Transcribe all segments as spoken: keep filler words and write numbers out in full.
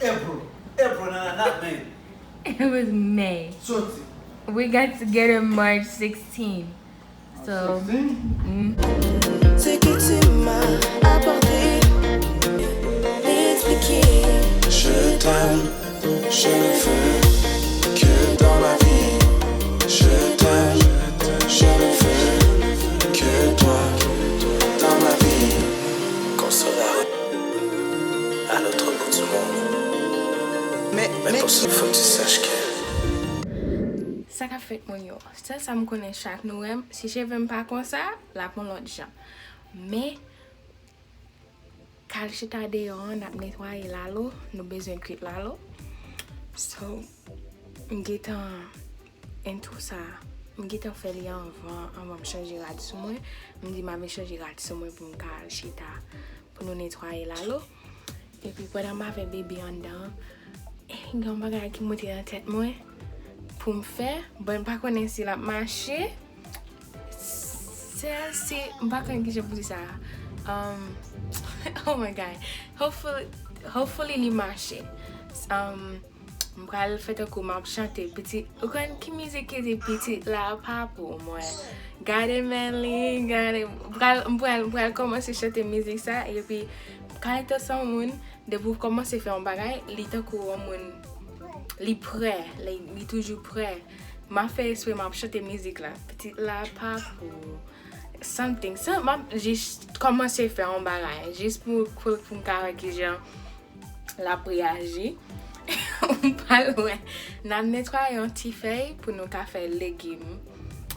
April. April, nan, nan, nan, May. It was May. Soti. We got together March sixteen. So, mm. Ce que tu m'as apporté, expliquer. Je t'aime, je ne veux que dans ma vie. Je t'aime, je ne veux que toi dans ma vie. Qu'on se retrouve à l'autre bout du monde. Mais, mais pour ça, faut que tu saches que Sa k ap fèt moun yo? Sèl sa m konnen chak nou wè m, si cheve m pa konsa, l ap yon lòt jan. Men, kal chita deyò an, n ap netwaye lalo, nou bezwen kwit lalo. So, m gentan into sa, m gentan fè li anvan, anvan m chanje rad sou mwen. M di m ave chanje rad sou mwen pou m ka al chita, pou nou netwaye lalo. Epi pandan m avè bebe anndan an, gen yon bagay ki monte nan tèt mwen pou m fè, but m pa konnen si l ap mache. Sèl si, m pa konnen kijan pou di sa. Um, oh my God. Hopefully, hopefully li mache. Um, m pral fè tankou m ap chante pitit. Ou konn ki mizik ki di pitit la pa pou mwen? Gade men li, gade. M pral, m pral, m pral kòmanse chante mizik sa, epi kalite san moun, depi w kòmanse fè yon bagay, li tankou yon moun, li prè, li, li toujou prè. M ap fè espre m ap chante mizik la. Pitit la pa pou something. Sa, m ap jis kòmanse fè yon bagay, jis pou, pou, pou m ka wè kijan l ap reyaji. M pa lwen. N ap netwaye yon ti fèy pou nou ka fè legim,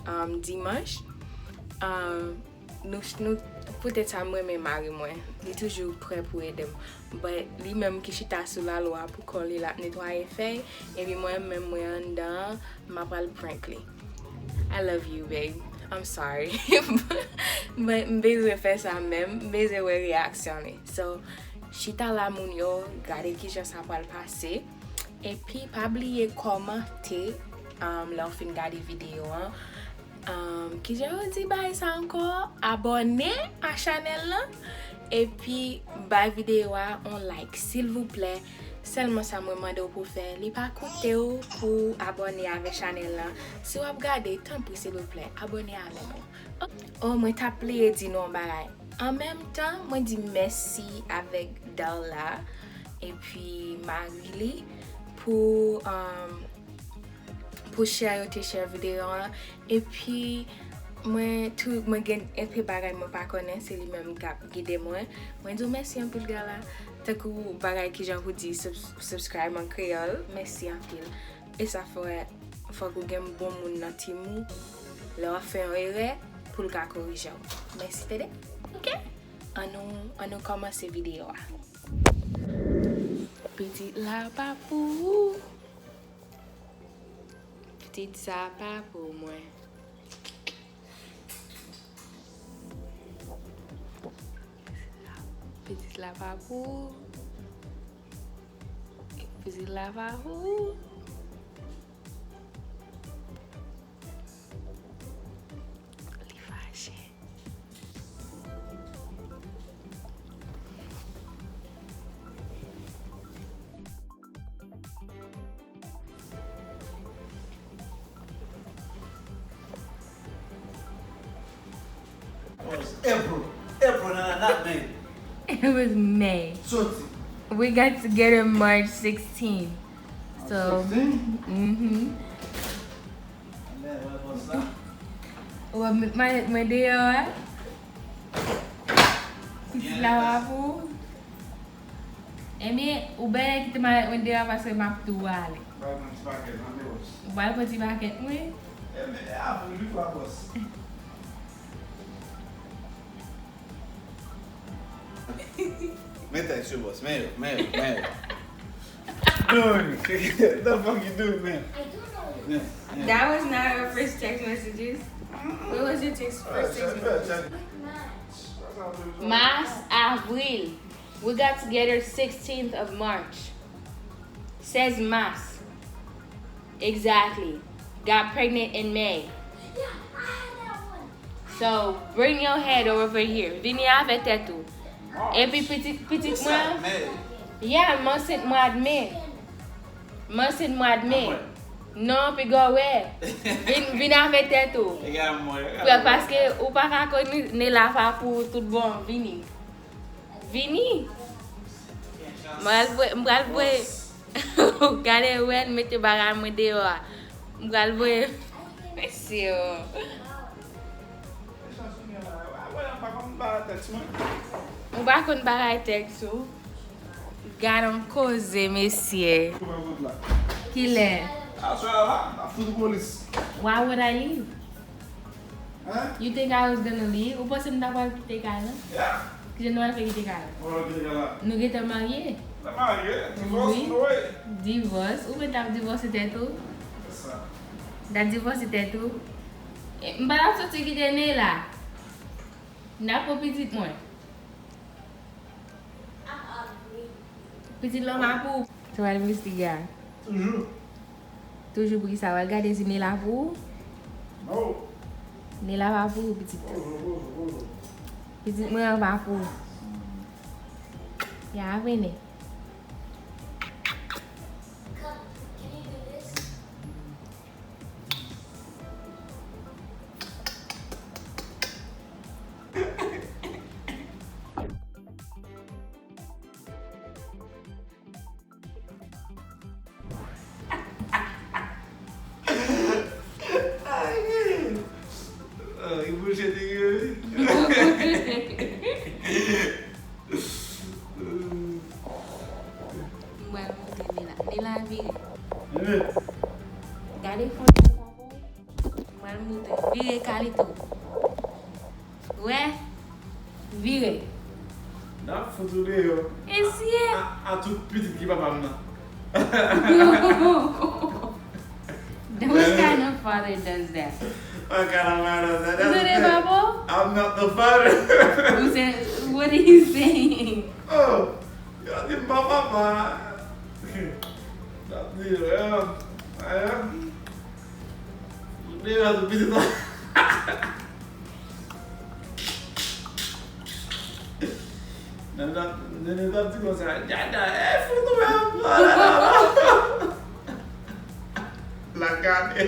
um, dimanch. Um, nou, nou, poutèt sa, m renmen mari mwen. Li toujou prè pou ede m. But li menm ki chita sou lalo a pou kò li, l ap netwaye fèy. Epi mwen menm, mwen anndan an, m ap al prank li. I love you, babe. I'm sorry. But m bezwen fè sa menm. M bezwen wè reyaksyon li. So, chita la moun yo, gade kijan sa pral pase. Epi pa bliye kòmante, um, lè w fin gade videyo an. Um, kijan yo di bagay sa ankò? Abòne a chanèl lan. Epi bay videyo a yon like, silvouplè. Sèlman sa mwen mande w pou fè. Li pa koute w pou abòne avè chanèl lan. Si w ap gade, tanpri, silvouplè, abòne avè nou. Oh, mwen t ap bliye di nou yon bagay. An menm tan, mwen di mèsi avèk Darla epi mari li pou, um, pou share yo te share videyo an. Epi, mwen tou, mwen gen enpe bagay mwen pa konnen, se li menm k ap gide mwen. Mwen di w mèsi anpil, Darla. Tankou bagay kijan pou di sub-, subscribe an kreyòl, mèsi anpil. E sa fè, fòk ou gen bon moun nan team ou. Lè w ap fè yon erè, pou l ka korije w. Mèsi, tande. Ok? Annou, annou kòmanse videyo a. Pitit la pa pou ou. Pitit sa pa pou mwen. Pitit la pa pou ou. Pitit la pa pou ou. Li fache. April. April, nan, nan, nan, May. It was May. Soti. We got together March sixteen. So, Sixteen? Mm-hmm. Amen, wè konsa. Ou wè m met malèt mwen deyò a? Pitit la pa pou ou? Ebyen, ou bèlè kite malèt mwen deyò a paske m ap tou ale. Ou pral pran ti pakèt mwen? Ebyen, a pou li fwa bòs. Men tèks yo, bòs. Men yo, men yo, men yo. Doing? The fuck you doing, man? Man, man. That was not our first text messages. What was your text, first text message? Mars, avril. We got together sixteenth of March. Sèz mas. Exactly. Got pregnant in May. So, bring your head over here. Vini avè tèt ou. Epi pitit, pitit mwen. May. Yeah, m ansent mwa d me. M ansent mwa d me. Non, piga w wè. Vin, vin avè tèt ou. Frè, paske ou pa ka konn Nela pa pou tout bon. Vini. Vini. M pral voye, m pral voye. Gade wè, l mete bagay mwen deyò a. M pral voye. Mesye, oh. Ou pa konn bagay tèks ou. Gad on koze, mesye. Kilè? Aswè a la, m ap fout ou polis. Why would I leave? Hein? You think I was gonna leave? Ou panse m ta pral kite kay lan? Yeah. Kijan nou al fè kite kay lan? Ou pral kite kay lan? Nou gentan marye. Nou marye? Divòs, wi. Divòs? Ou mèt ap divòse tèt ou? Sa. N ap divòse tèt ou? E, m pa t ap soti kite Nela. N ap pran pitit mwen. Pitit lan pa pou ou. Sa w al envestige a? Toujou. Toujou pou kisa? W al gade si Nela pou ou? No. Nela pa pou ou, pitit. Toujou, toujou, toujou. Pitit mwen an pa pou ou. Ya vini. Ah, e bouche te rive. M pral montre Nela. Nela vire. Gade fon nan sa pou. M pral montre. Vire Kalito. Wè. Vire. N ap fout ou deyò. Esye. A, a, a tout pitit ki papa m nan. What kind of father does that? What kind of father does that? Ou tande, papa? I'm not the father. Ou se, what are you saying? Oh, yo di m pa papa. N ap di, yeah, yeah. Nene t ap, Nene t ap di konsa, Dada, eh, fout ou menm, la, la, la, la. La gade.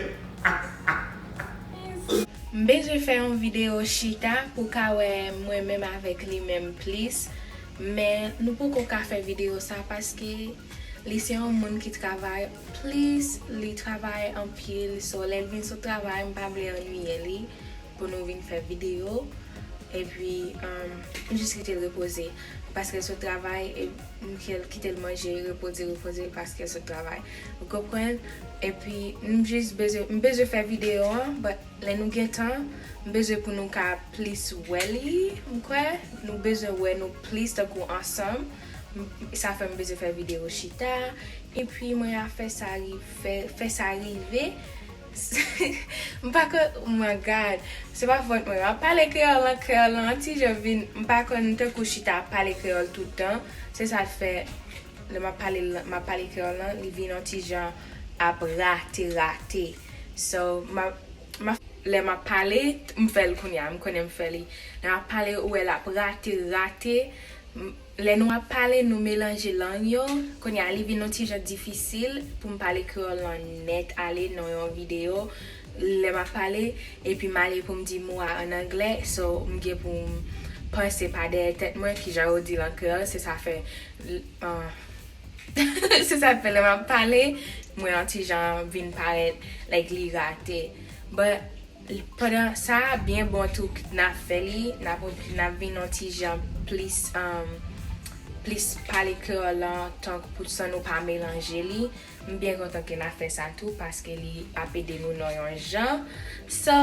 M bezwen fè yon videyo chita pou ka wè mwen menm avèk li menm plis, men nou poko ka fè videyo sa paske li se yon moun ki travay plis, li travay anpil, so lè l vin sou travay, m pa vle annuiye li pou nou vin fè videyo. Epi, um, m jis kite l repoze. Paske l sot travay, e m kite l manje, repoze, repoze, paske l sot travay. Ou konprann? Epi, m jis bezwen, m bezwen fè videyo an, but lè nou gen tan, m bezwen pou nou ka plis wè li, m kwè. Nou bezwen wè nou plis tankou ansanm. M, sa fè m bezwen fè videyo chita. Epi, mwen a fè sa ri-, fè, fè sa rive. M pa konn, oh my God, se pa fòt mwen. M ap pale kreyòl lan, kreyòl lan, yon ti jan vin, m pa konn tankou chita ap pale kreyòl tout tan. Se sa l fè, lè m ap pale, m ap pale kreyòl lan, li vin yon ti jan ap rate, rate. So, m ap, m ap, lè m ap pale, m fè l kounye a, m konnen m fè li. Lè m ap pale, ou wè l ap rate, rate. M, lè nou ap pale, nou melanje lang yo. Kounye a, li vin yon ti jan difisil pou m pale kreyòl lan nèt ale nan yon videyo. Lè m ap pale, epi m ale pou m di mo a ann anglè, so m gen pou m panse pa dèyè tèt mwen kijan yo di l an kreyòl, se sa fè, l-, ah, se sa k fè lè m ap pale, mwen yon ti jan vin parèt like li rate. But pandan sa, byen bon tou n ap fè li, n ap, n ap vin yon ti jan plis, um, plis pale kreyòl lan, tank pou san nou pa melanje li. M byen kontan ke n ap fè sa tou, paske li ap ede nou nan yon jan. So,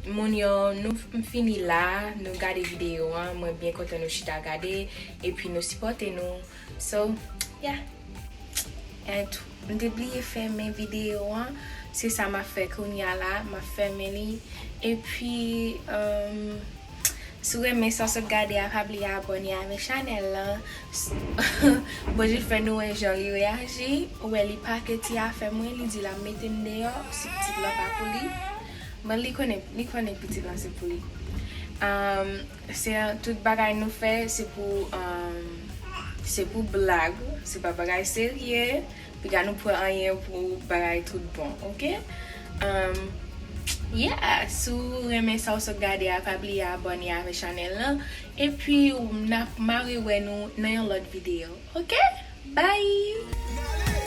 moun yo, nou, m fini la, nou gade videyo an, mwen byen kontan nou chita gade, epi nou sipòte nou. So, yeah. And m te bliye fèmen videyo an. Se sa m ap fè kounye a la. M ap fèmen li. Epi, um, si w renmen sa w sot gade a, pa bliye abòne avèk chanèl lan. Bondye fè nou wè jan li reyaji. Ou wè li pake ti afè mwen, li di l ap mete m deyò. Si pitit lan pa pou li. Bon, li konnen, li konnen pitit lan se pou li. Um, Se tout bagay nou fè, se pou, um, Se pou blag, se pa bagay serye. Piga nou pran anyen pou bagay tout bon, oke? Um, yeah, si w renmen sa w sot gade a, pa bliye abòne avè chanèl lan. Epi, n ap mare wè nou nan yon lòt videyo, oke? Bye!